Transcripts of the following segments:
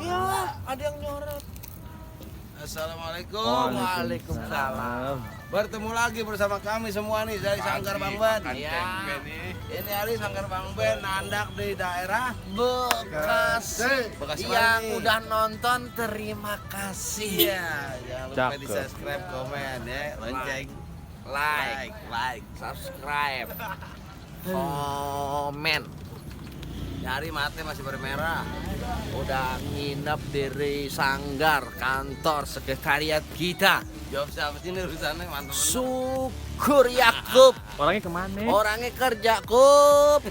Iya, ada yang nyorot. Assalamualaikum. Waalaikumsalam. Bertemu lagi bersama kami semua nih dari Sanggar Bang Ben. Iya. Ini hari Sanggar Bang Ben nandak di daerah Bekasi. Bekasi Yang mana nih? udah nonton terima kasih. Iya, jangan lupa di subscribe, komen ya, lonceng, like, Subscribe. Komen. Hari mati masih bermerah. Udah nginep di Sanggar, kantor sekretariat kita. Jawab siapa sih ini urusannya mantap. Syukur Yakub. Orangnya kemana? Orangnya kerja kup.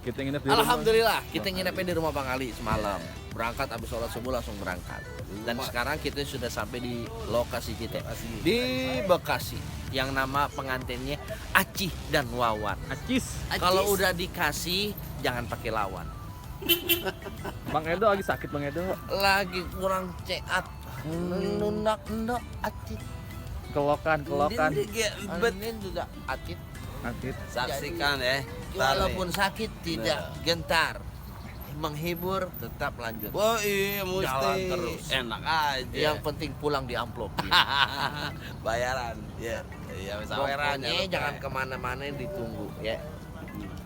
Kita nginep di rumah. Alhamdulillah kita nginepnya di rumah Bang Ali semalam. Berangkat habis sholat subuh langsung berangkat. Dan sekarang kita sudah sampai di lokasi kita di Bekasi. Yang nama pengantinnya Acih dan Wawan. Acis. Kalau udah dikasih jangan pakai lawan. Bang Edo lagi sakit Bang Edo. Lagi kurang ceat. Nundak Acih. Kelokan. Ini juga Acih. Sakit. Saksikan ya. Walaupun sakit tidak gentar. Menghibur tetap lanjut. Oh iya mesti. Jalan terus. Enak aja. Yang penting pulang di amplop. Bayaran. Ya. Iya, saweran. Pokoknya jangan kemana-mana, ditunggu ya.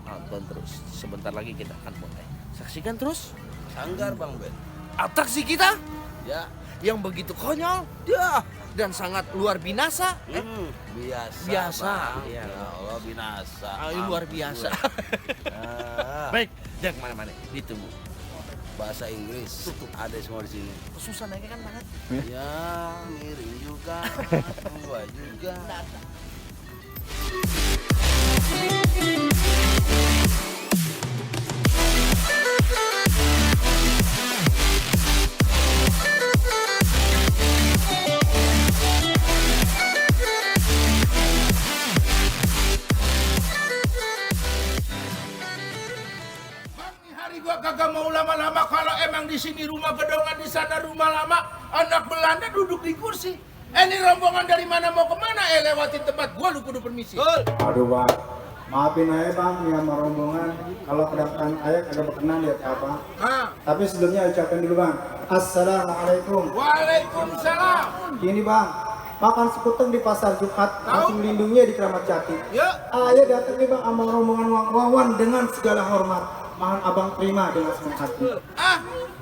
Nonton terus. Sebentar lagi kita akan mulai. Saksikan terus Sanggar Bang Ben. atraksi kita Ya. yang begitu konyol dan sangat luar binasa. Biasa. Bang. Ya Allah binasa. Luar biasa. Ah, Baik, jangan kemana-mana, ditunggu. bahasa Inggris ada semua di sini. Susah naiknya kan banget. Ya, miring juga, tua juga. Hari gua kagak mau lama-lama kalau emang di sini rumah gedongan, di sana rumah lama, anak Belanda duduk di kursi. Ini rombongan dari mana mau kemana? Lewatin tempat gua lu kudu permisi. Aduh bang, maafin aja bang ya sama rombongan. Kalau kedatangan ayah kagak berkenan lihat apa. Tapi sebelumnya ucapkan dulu bang. Assalamualaikum. Waalaikumsalam. Gini bang, makan sekuteng di pasar Jumat, langsung lindungnya di Keramat Jati. Ya, Ayah datang nih bang sama rombongan Wawan dengan segala hormat. Mohon abang terima dengan senang hati.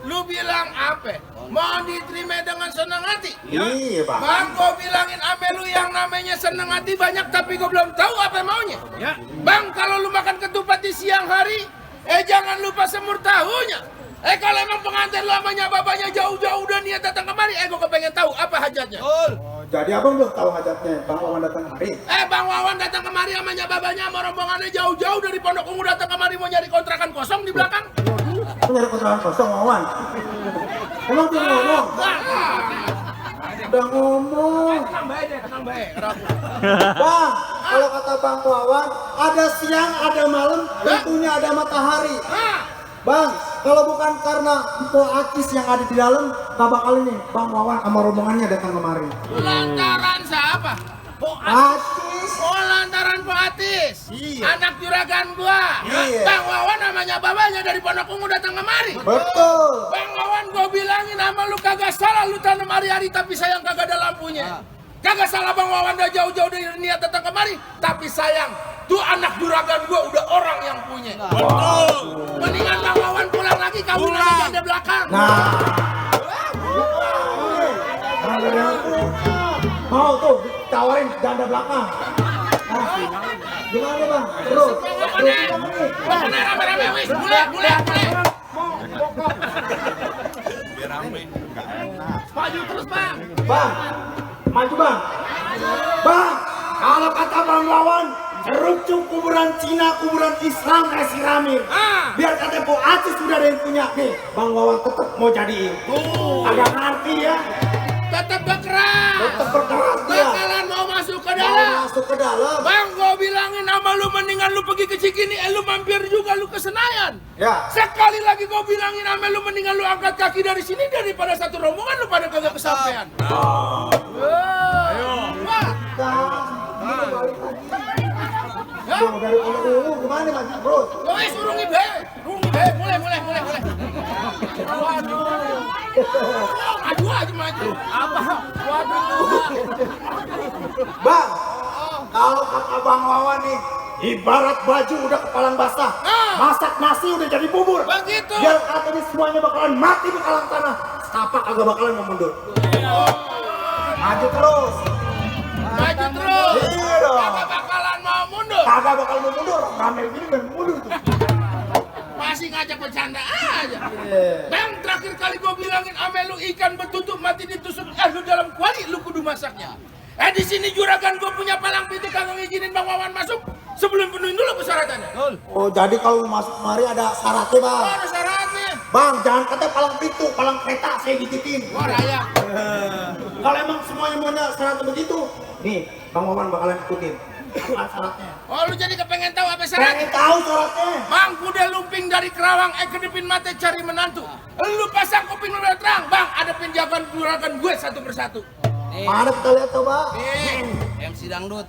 lu bilang apa? Mau diterima dengan senang hati? Iya bang. Bang, gua bilangin ame lu yang namanya senang hati banyak tapi gua belum tahu apa maunya. Ya. Bang, kalau lu makan ketupat di siang hari, jangan lupa semur tahunya. Kalau emang pengantin lu amanya babanya jauh-jauh udah niat datang kemari, gua kepengen tahu apa hajatnya. Jadi abang belum tahu hajatnya, bang Wawan datang hari. Bang Wawan datang kemari amanya babanya sama rombongannya jauh-jauh dari Pondok Ungu datang kemari mau nyari kontrakan kosong di belakang. Nyari kontrakan kosong Wawan. Emang tuh ngomong. Udah ngomong. Tenang baik. Bang, kalau kata Bang Wawan, ada siang, ada malam, tentunya ada matahari. Bang, kalau bukan karena Po Acis yang ada di dalam, gak bakal ini Bang Wawan sama rombongannya datang kemari. Lantaran siapa? Acis. Lantaran Po Atis. Iya. Anak juragan gua. Iya. Bang Wawan namanya babanya dari Pondok Ungu datang kemari. Betul. Bang Wawan gua bilangin sama lu kagak salah lu tanam hari-hari tapi sayang kagak ada lampunya. Kagak salah Bang Wawan udah jauh-jauh dari niat datang kemari, tapi sayang tuh anak juragan gua udah orang yang punya. Betul. Mendingan Bang Wawan pulang lagi kawin sama janda belakang. Nah. Mau tuh ditawarin janda belakang. Nah, gimana bang? Terus. Pokoknya rame-rame wis, mulai. Biar rame. Maju terus Bang. Bang, maju bang. Bang, kalau kata Bang Wawan, rucuk kuburan Cina, kuburan Islam kayak si Ramir. Biar kata Po Acis sudah ada yang punya nih. Bang Wawan tetap mau jadiin. Agak ngerti ya. Tetap berkeras. Tetap berkeras dia. Bakalan mau masuk ke Mau dalam. masuk ke dalam. Bang, gua bilangin sama lu mendingan lu pergi ke Cikini, lu mampir juga lu ke Senayan. Ya. Sekali lagi gua bilangin sama lu mendingan lu angkat kaki dari sini daripada satu rombongan lu pada kagak kesampaian. Ayo. Wah. Balik lagi. Bang, dari Pondok Ungu gimana Mas Bro? Wes urung ibe. Mulai. Waduh. Maju aja maju. Apa? Waduh. Bang, kalau kata Bang Wawan nih, ibarat baju udah kepalang basah, masak nasi udah jadi bubur. Begitu. Biar kata ini semuanya bakalan mati di kalang tanah, setapak agak bakalan mau mundur. Maju terus. Maju terus. Iya dong. Kagak bakalan mau mundur. Kagak bakal mau mundur, ramai gini dan mundur tuh. Masih ngajak bercanda aja. Bang, terakhir kali gua bilangin ame lu ikan betutuk mati ditusuk lu dalam kuali lu kudu masaknya. Di sini juragan gua punya palang pintu kagak ngizinin Bang Wawan masuk sebelum penuhin dulu persyaratannya. Oh, jadi kalau masuk kemari ada syaratnya, Bang. Ada syaratnya. Bang, jangan kata palang pintu, palang kereta saya gigitин. Wah, raya. Kalau emang semuanya maunya syaratnya begitu, nih Bang Wawan bakalan ikutin. Apa syaratnya? Oh, lu jadi kepengen tahu apa syaratnya? Pengen tahu syaratnya? Bang, kuda lumping dari Kerawang, kedipin mata cari menantu. Lu pasang kuping lu udah terang, Bang. Ada penjagaan juragan gue satu persatu. Mana kita lihat coba? MC Dangdut.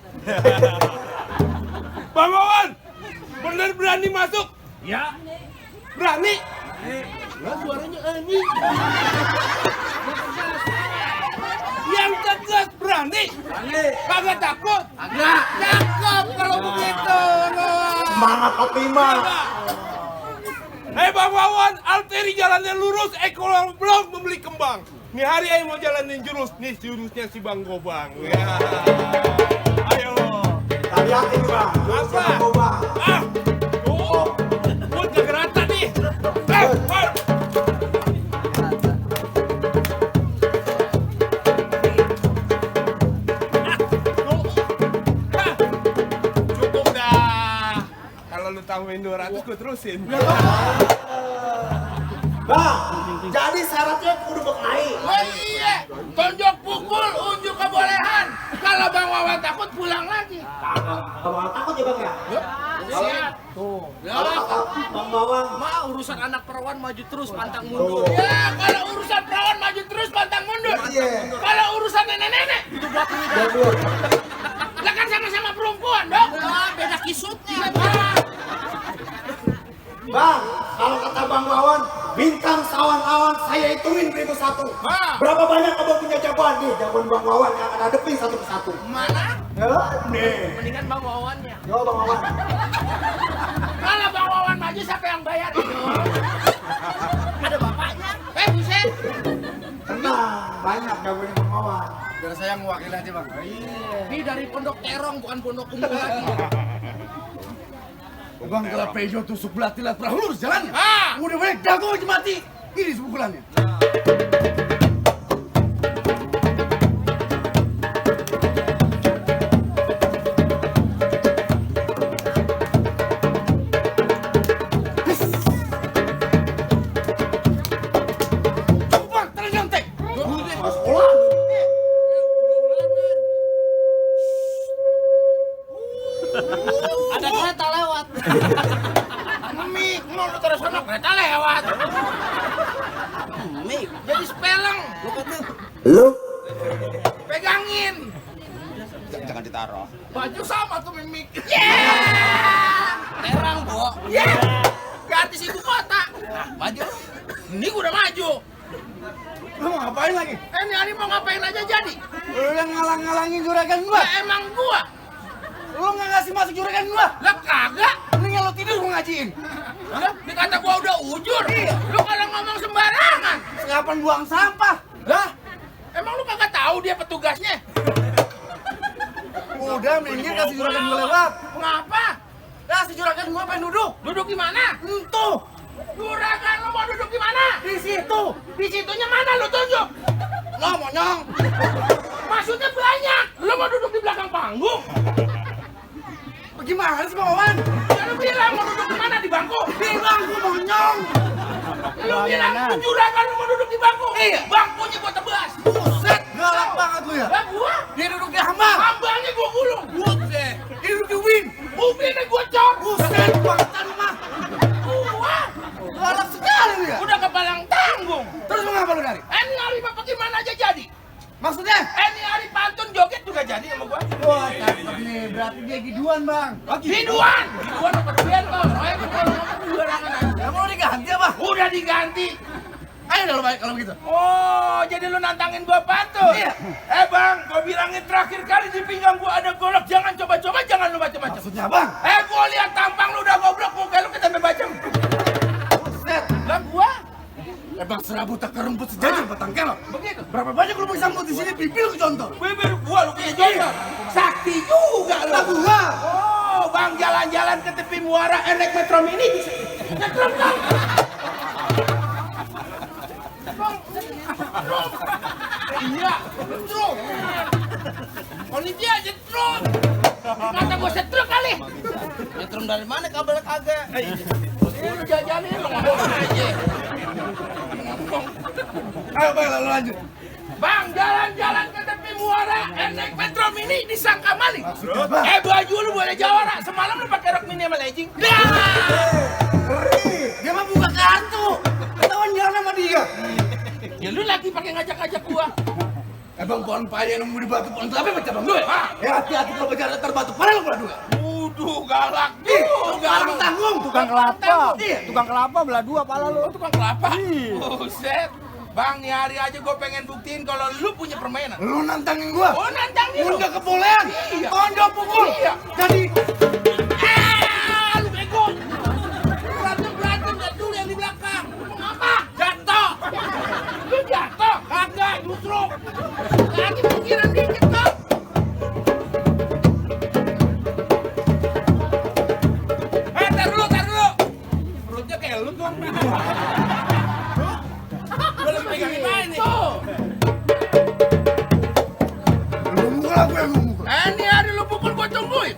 Bang Wawan, bener berani masuk? Ya. Berani? Lah suaranya ani. Yang tegas berani? Berani. Kagak takut? Kagak. Cakep kalau begitu. Semangat Fatima. Bang Wawan, arteri jalannya lurus, ekonomi belum membeli kembang. Nih hari ayo mau jalanin jurus, nih jurusnya si Bang Gobang. Ya. Ayo. Kita lihat ini, Bang. Apa? Bang Gobang. Oh, buat kegerata nih. Cukup dah. Kalau lu tambahin 200, gue terusin. Bang, jadi syaratnya kudu berkelahi. Oh iya, tonjok pukul, unjuk kebolehan. Kalau Bang Wawan takut pulang lagi. Bang Wawan takut ya, Bang ya? Siap. Tuh. Ya. Kalau Bang Wawan Ma, urusan anak perawan maju terus pantang mundur. Ya, kalau urusan perawan maju terus pantang mundur. Iya. Kalau urusan nenek-nenek itu buat jadul. lah kan sama-sama perempuan, dong. Beda kisutnya. Bang, kalau kata Bang Wawan, bintang sawan-awan saya hitungin 1001. Berapa banyak abang punya jagoan nih? Jagoan Bang Wawan yang akan hadepin satu persatu. Mana? Ya, nih. Mendingan Bang Wawannya. Yo, Bang Wawan. Kalau Bang Wawan maju siapa yang bayar itu? Ada bapaknya. Buset. Tenang, banyak jagoannya Bang Wawan. Biar saya mewakili aja, Bang. Ini dari pondok terong bukan pondok kumpul lagi. Bang, kalau Peugeot tusuk belatilah perahu lurus jalan. Udah Banyak jago aja mati. Ini sepukulannya. coba ternyontek. Sekolah. Ada kereta lewat. Mik, mau lu terus sana kereta lewat. Mik, Jadi speleng. Lu Pegangin. Jangan ditaruh. Baju sama tuh mimik. terang, Bo. Ganti ibu kota. Maju. Ini gua udah maju. Lu mau ngapain lagi? Ini hari mau ngapain aja jadi? Lu yang ngalang-ngalangin juragan gua. Lah emang gua. Lu nggak ngasih masuk juragan gua. Lah kagak. Mendingan lu tidur gua ngajiin. Lah, dikata gua udah ujur. Lu kalau ngomong sembarangan. Kapan buang sampah? Lah, emang lu kagak tahu dia petugasnya? Udah, minggir kasih juragan gua lewat. Ngapa? Kasih juragan gua pengen duduk. Duduk di mana? Entuh. Juragan lu mau duduk di mana? Di situ. Di situnya mana lu tunjuk? Lo monyong. Maksudnya banyak. Lu mau duduk di belakang panggung? Bagaimana sih Bang Wawan? Ya lu bilang mau duduk di mana di bangku? Di bangku monyong. Lu bilang juragan lu mau duduk di bangku? Iya. Bangkunya gua tebas. Buset, galak banget lu ya. Lah gua? Dia duduk di hambang. Hambangnya gua gulung. Buset. Dia duduk di ubin. Ubinnya gua cor. Buset, bangetan lu mah. Gua Galak sekali lu ya. udah kepalang tanggung. Terus mau ngapa lu dari? Ini hari bapak gimana aja jadi? Maksudnya? Ini hari pantun joget juga jadi sama gua. Wah, cakep nih. Berarti dia giduan, Bang. Biduan. Biduan apa duian lo? Soalnya gua kalau ngomong sembarangan aja. Ya mau diganti apa? Udah diganti. aja kalau baik kalau begitu. Oh, jadi lu nantangin gua pantun? Iya. Bang, gua bilangin terakhir kali di pinggang gua ada golok, jangan coba-coba, jangan lu macam-macam. Maksudnya bang? Gua lihat tampang lu udah goblok, muka lu kita bacem. Buset. Lah gua Bang serabut tak rumput sejajar batang kelok. begitu. Berapa banyak lu bisa sambut di sini bibir ke contoh? Bibir gua lu punya jodoh. Sakti juga lu. Lah gua. Oh, Bang jalan-jalan ke tepi muara naik Metro Mini bisa. Metro Bang. Iya, truk. Olivia jetruk. Kata gua setruk kali. Nyetrum dari mana kabel kagak? Lu jajanin lu ngomong aja. Ayo bang lalu lanjut. Bang, jalan-jalan ke tepi muara, naik Metro Mini disangka maling. Maksudnya, Bang? Baju lu boleh jawara. Semalam lu pakai rok mini sama legging. Ngeri. Dia mah buka kartu. Ketahuan jalan sama dia. Ya lu lagi pakai ngajak-ngajak gua. Bang pohon paya yang nemu di batu pohon kelapa baca bang lu ya? Hah? Hati-hati kalau bicara datar batu pala lu pula dua. Waduh, galak. Galak tanggung. Tukang kelapa. Iya. Tukang kelapa belah dua pala lu. Tukang kelapa. Buset. Bang, nih hari aja gue pengen buktiin kalau lu punya permainan. Lu nantangin gua. Oh, nantangin lu. Udah kebolehan. Iya. Tonjok pukul. Iya. Jadi Lu bego. Berantem gak dulu yang di belakang. Apa? Jatuh. Lu jatuh. Kagak, justru. Lagi pikiran dikit kok. Tar dulu. Perutnya kayak lu tuh. Gue lagi pegangin main nih. lu mukul aku yang mukul. Ini hari lu pukul gua tungguin.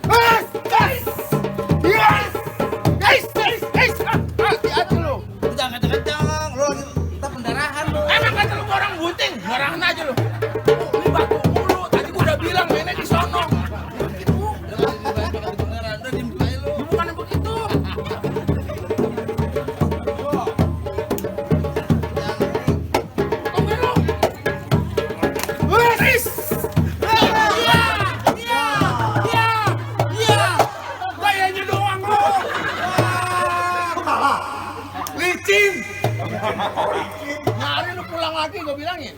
Guys. Hati-hati lu. Lu jangan kenceng-kenceng, lu lagi kita pendarahan lu. Emang kata lu orang bunting, ngarahan aja lu. Ini batu mulu, tadi gua udah bilang mainnya di sono. Bukan begitu. Tungguin lu. Wes. Iya. Gayanya doang lu. Kalah. Licin. Hari lu pulang lagi gua bilangin.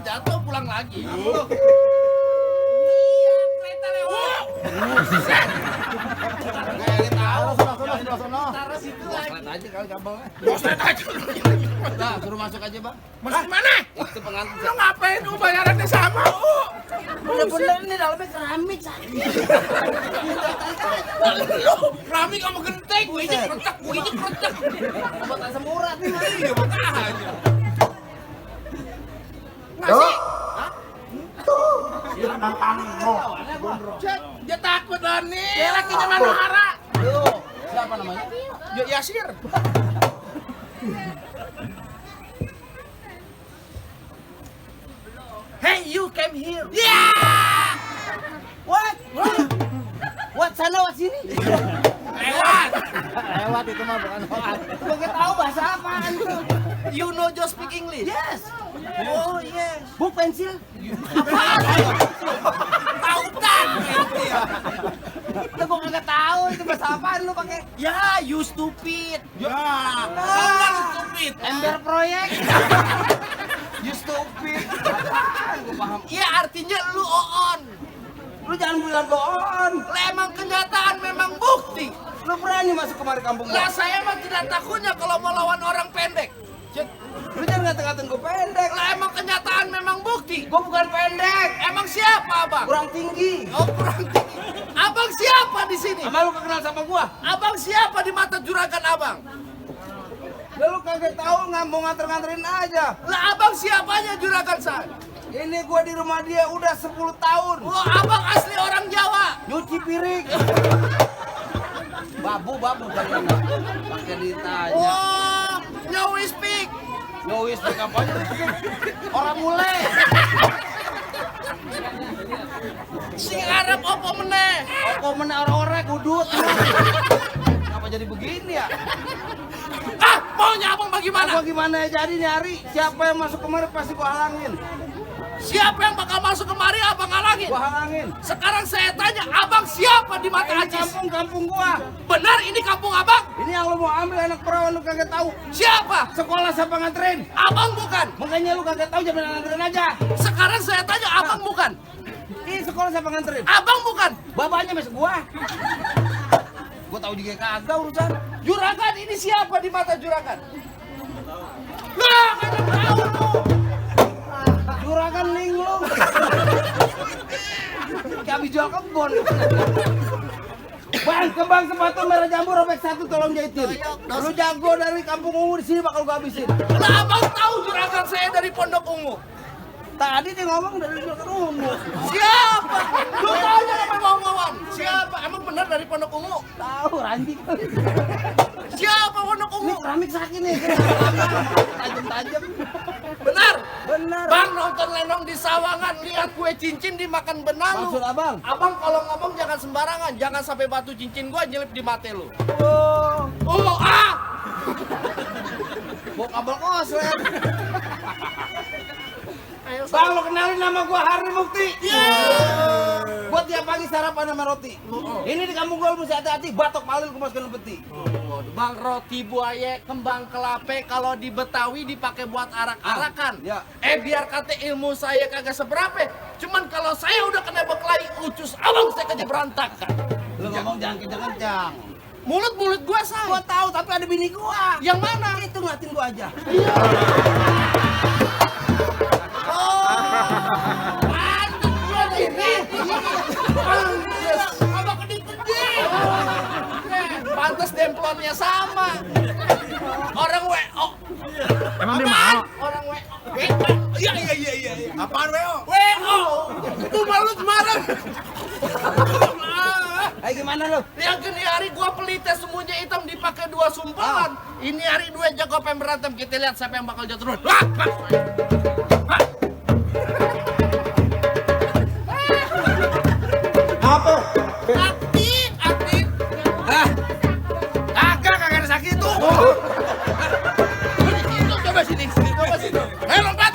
Jatuh pulang lagi. Iya, kereta lewat. Taruh situ lagi. Lihat aja kali kabelnya. Bosan aja lu. Nah, suruh masuk aja, Bang. Masuk mana? Itu pengantin. Lu ngapain lu bayarannya sama? Bener-bener ini dalamnya keramik, sakit. Lu keramik sama genteng, gue injek retak. Buat asam urat nih. Iya, makanya. Ngasih. Dia takut lah nih, lakinya Manohara. Siapa namanya? Yasir. Hey, you came here. Yeah! What? What sana, what sini? Lewat. Lewat itu mah bukan lewat. Gak tahu bahasa apaan tuh. You know just speak English? Yes. Oh yes. Book pensil. Tautan. Lu gua kagak tahu itu bahasa apaan lu pakai. Ya, you stupid. Bukan stupid. Ember proyek. You stupid. Gua paham. Ya artinya lu on. Lu jangan bilang bohong. Lah emang kenyataan memang bukti. Lu berani masuk kemari kampung Lah gua? saya emang tidak takutnya kalau mau lawan orang pendek. Lu jangan ngata-ngatain gua pendek. Lah emang kenyataan memang bukti. Gua bukan pendek. Emang siapa abang? Kurang tinggi. Oh kurang tinggi. Abang siapa di sini? Sama lu kenal sama gua? Abang siapa di mata juragan abang? Lah lu kagak tahu mau nganter-nganterin aja. Lah abang siapanya juragan saya? Ini gua di rumah dia udah 10 tahun. Oh abang asli orang Jawa. Nyuci piring. Babu kalian. Pakai ditanya. Oh, no we speak. No wis apanya? Orang mulai. Sing Arab opo meneh? Kok mana orang-orang kudut. Kenapa jadi begini ya? Ah, maunya abang bagaimana? Apa gimana jadi nyari? Siapa yang masuk kemari pasti gua halangin. Siapa yang bakal masuk kemari abang halangin? Gua halangin. Sekarang saya tanya, abang siapa siapa di mata Acis? Kampung gua. Benar ini kampung abang? Ini yang lu mau ambil anak perawan lu kagak tahu. Siapa? Sekolah siapa nganterin? Abang bukan. Makanya lu kagak tahu jangan nganterin aja. Sekarang saya tanya abang bukan. Ini sekolah siapa nganterin? Abang bukan. Bapaknya masuk gua. Gua tahu juga kagak urusan. Juragan ini siapa di mata juragan? Nah, kagak tahu lu. Juragan linglung. Kami jual kebon. Bang, kembang sepatu merah jambu robek satu tolong jahitin. Lu jago dari kampung ungu di sini bakal gua habisin. Lah abang tahu juragan saya dari Pondok Ungu. Tadi dia ngomong dari juragan ungu. Siapa? Lu tanya sama Bang Wawan. Siapa? Emang benar dari Pondok Ungu? Tahu ranting. Siapa Pondok Ini Ungu? keramik sakit nih. Tajam-tajam. Benar. Benar. Bang nonton Lenong di Sawangan, lihat kue cincin dimakan benang. Maksud abang? Abang kalau ngomong jangan sembarangan, jangan sampai batu cincin gua nyelip di mata lu. Oh, Oh, ah! bawa kabel koslet. Ayo, Bang, lo kenalin nama gua Hari Mukti. Gua tiap pagi sarapan sama roti. Ini di kampung gua lu mesti hati-hati, batok palil gua masukin peti. Bang roti buaya, kembang kelape kalau di Betawi dipakai buat arak-arakan. ya. Biar kata ilmu saya kagak seberapa. Cuman kalau saya udah kena berkelahi ucus abang saya kerja berantakan. Lu ngomong jangan kencang-kencang. Mulut gua saya. Gua tahu tapi ada bini gua. Yang mana? Itu ngeliatin gua aja. Pantes gua ini. Abang kedip-kedip. Pantes demplonnya sama. Orang WO. Emang dia mau? Orang WO. Iya. Apaan Weo? WO. Itu malu kemarin. Ayo gimana lu? Yang ini hari gua pelita semuanya hitam dipakai 2 sumpelan. Ini hari 2 jago pengen berantem. Kita lihat siapa yang bakal jatuh duluan. Apa? Aktif. Kagak ada sakit tuh. Coba sini. Ayo lompat.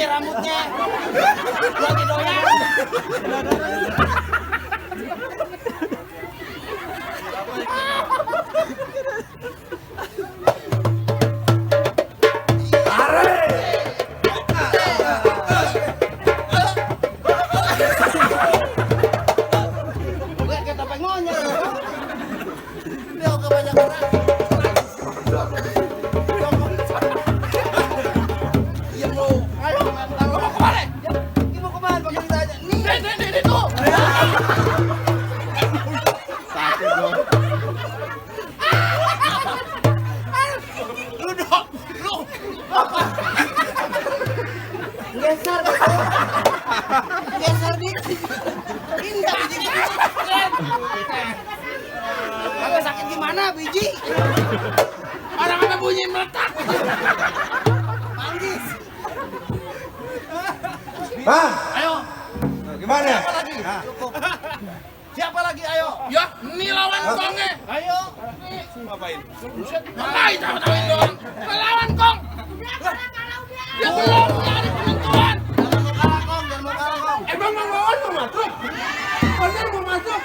Rambutnya. Gua lagi doyan. Gue kayak topeng monyet. Dia kebanyakan orang. Ayo, lo mau kemana? Ini mau kemana? Pakai ditanya. Nih tuh. Lu Geser. Geser dikit. Indah biji. Agak sakit gimana biji? orang apa bunyi meletak. Manggis. Bang, Ayo, gimana? siapa lagi? Cukup. Siapa lagi? Ayo. Ya, ini lawan Kongnya. Ayo. Ngapain? Ngapain tahu-tahuin doang? Lawan Kong. Ya belum nyari penentuan. Jangan mau kalah Kong, jangan mau kalah Kong. Emang Bang Wawan mau masuk? Bener mau masuk?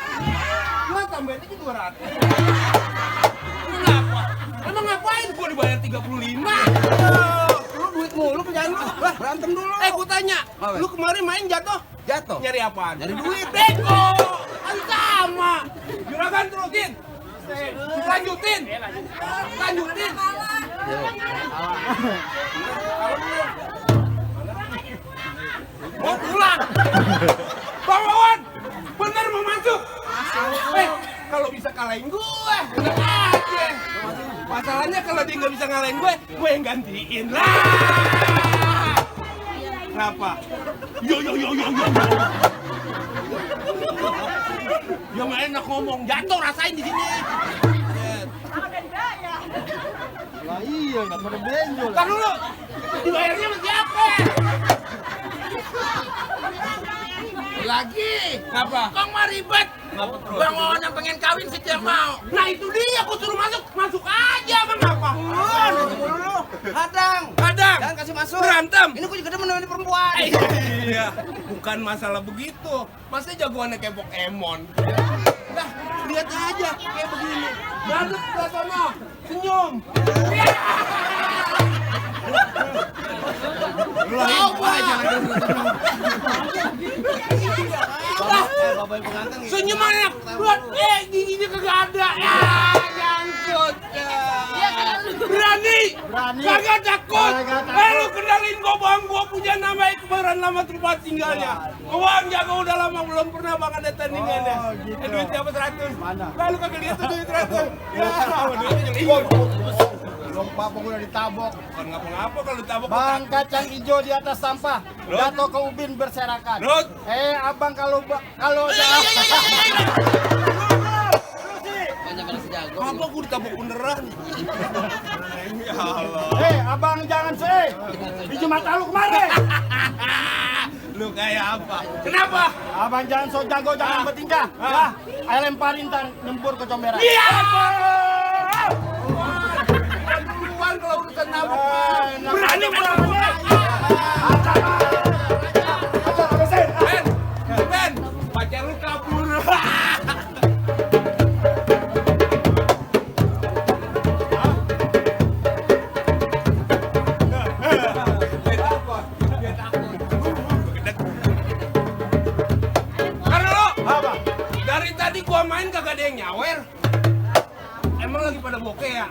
Gua tambahin aja 200. Kenapa? Emang ngapain gua dibayar 35? Lu duit mulu kerjaan lu. Wah, berantem dulu. Gua tanya, lu kemarin main jatuh? Jatuh. Nyari apaan? Nyari duit. Beko! Kan sama! Juragan terusin! Lanjutin! Lanjutin! Mau pulang! Bang Wawan! Bener mau masuk! Kalau bisa kalahin gue, bener aja! Masalahnya kalau dia nggak bisa ngalahin gue yang gantiin lah! Kenapa? Yo. ngomong, jatuh rasain di sini. Lah iya, nggak pada benjol. Ntar dulu, dibayarnya sama siapa? Lagi. Apa? Kong mah ribet. Bang Wawan yang pengen kawin situ yang mau. Nah itu dia, aku suruh masuk aja bang apa? Hadang. Kadang Jangan kasih masuk. berantem. Ini gue juga demen sama ini perempuan. Iya, bukan masalah begitu. Masa jagoannya kayak Pokemon. Nah, lihat aja kayak begini. Ngadep ke sana, senyum. Bapak pengantin. Senyum anak. Buat giginya kagak ada. Ya, nyangkut. Berani. Kagak takut. Lu kenalin gua bang, gua punya nama Iqbaran, nama tempat tinggalnya. Bang jago udah lama belum pernah bang ada tandingannya. Duitnya apa 100? Mana? Lalu kagak lihat tuh duit 100. Ya, duitnya nyelingkuh. Belum apa udah ditabok. Bukan ngapa-ngapa kalau ditabok. Bang kacang hijau di atas sampah. Rod. Jatuh ke ubin berserakan. Rod. Abang kalau Apa gua ditabok beneran? Ya Allah. Abang jangan sih. Biji mata lu kemarin. Lu kayak apa? Kenapa? Abang jangan so jago, jangan bertingkah. Ya, ayo lemparin ntar nyempur ke comberan. Iya. Duluan kalau urusan nabok. Berani Ben, pacar lu kabur. Dari tadi gua main kagak ada yang nyawer. Emang lagi pada bokeh ya?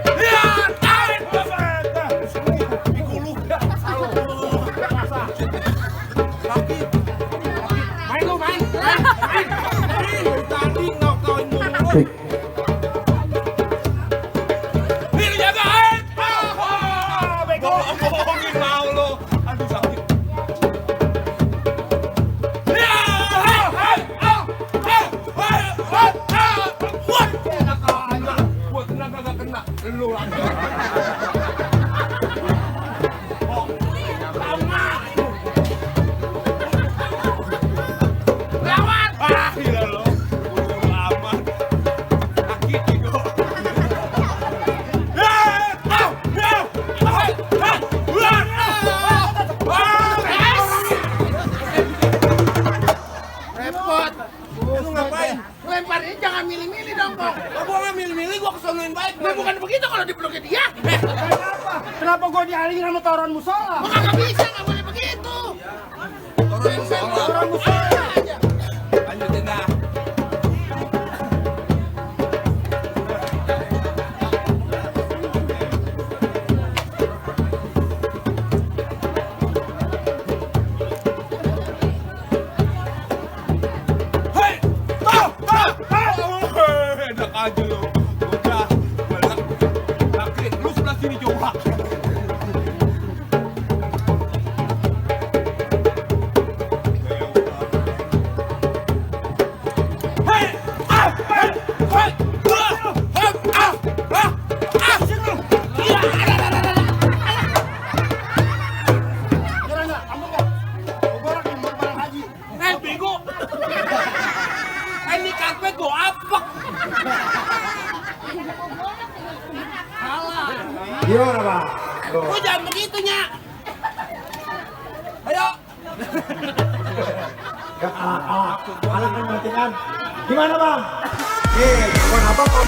Lihat, tarik pikulu. Main lu main. Tadi ngau-ngauin mulu. Nih lu jaga. Bohongin mau lu. Aduh sakit. Buat tenaga gak kena, lu lagi. Lama. Lawan. Gila lo. Lama. Sakit itu. Repot. Lu ngapain? Lemparnya jangan milih-milih dong, Kong. Gua nggak milih-milih, gua kesonoin baik. Nah, bukan begitu kalau dipeluknya dia. Kenapa gua dialingin sama toron musola? Kok nggak bisa, nggak boleh begitu. Turunin sholat. Toron musola. Lanjutin dah. Hei, enak aja lu. Udah, balik. Sakit, lu sebelah sini coba. Kira nggak? Ampun nggak? Gua orang yang barang haji. Bego. Ini karpet gua apek. Gimana bang? Lu jangan begitu, Nyak. Ayo. Kalah kan nanti kan. Gimana bang? Bukan apa-apa.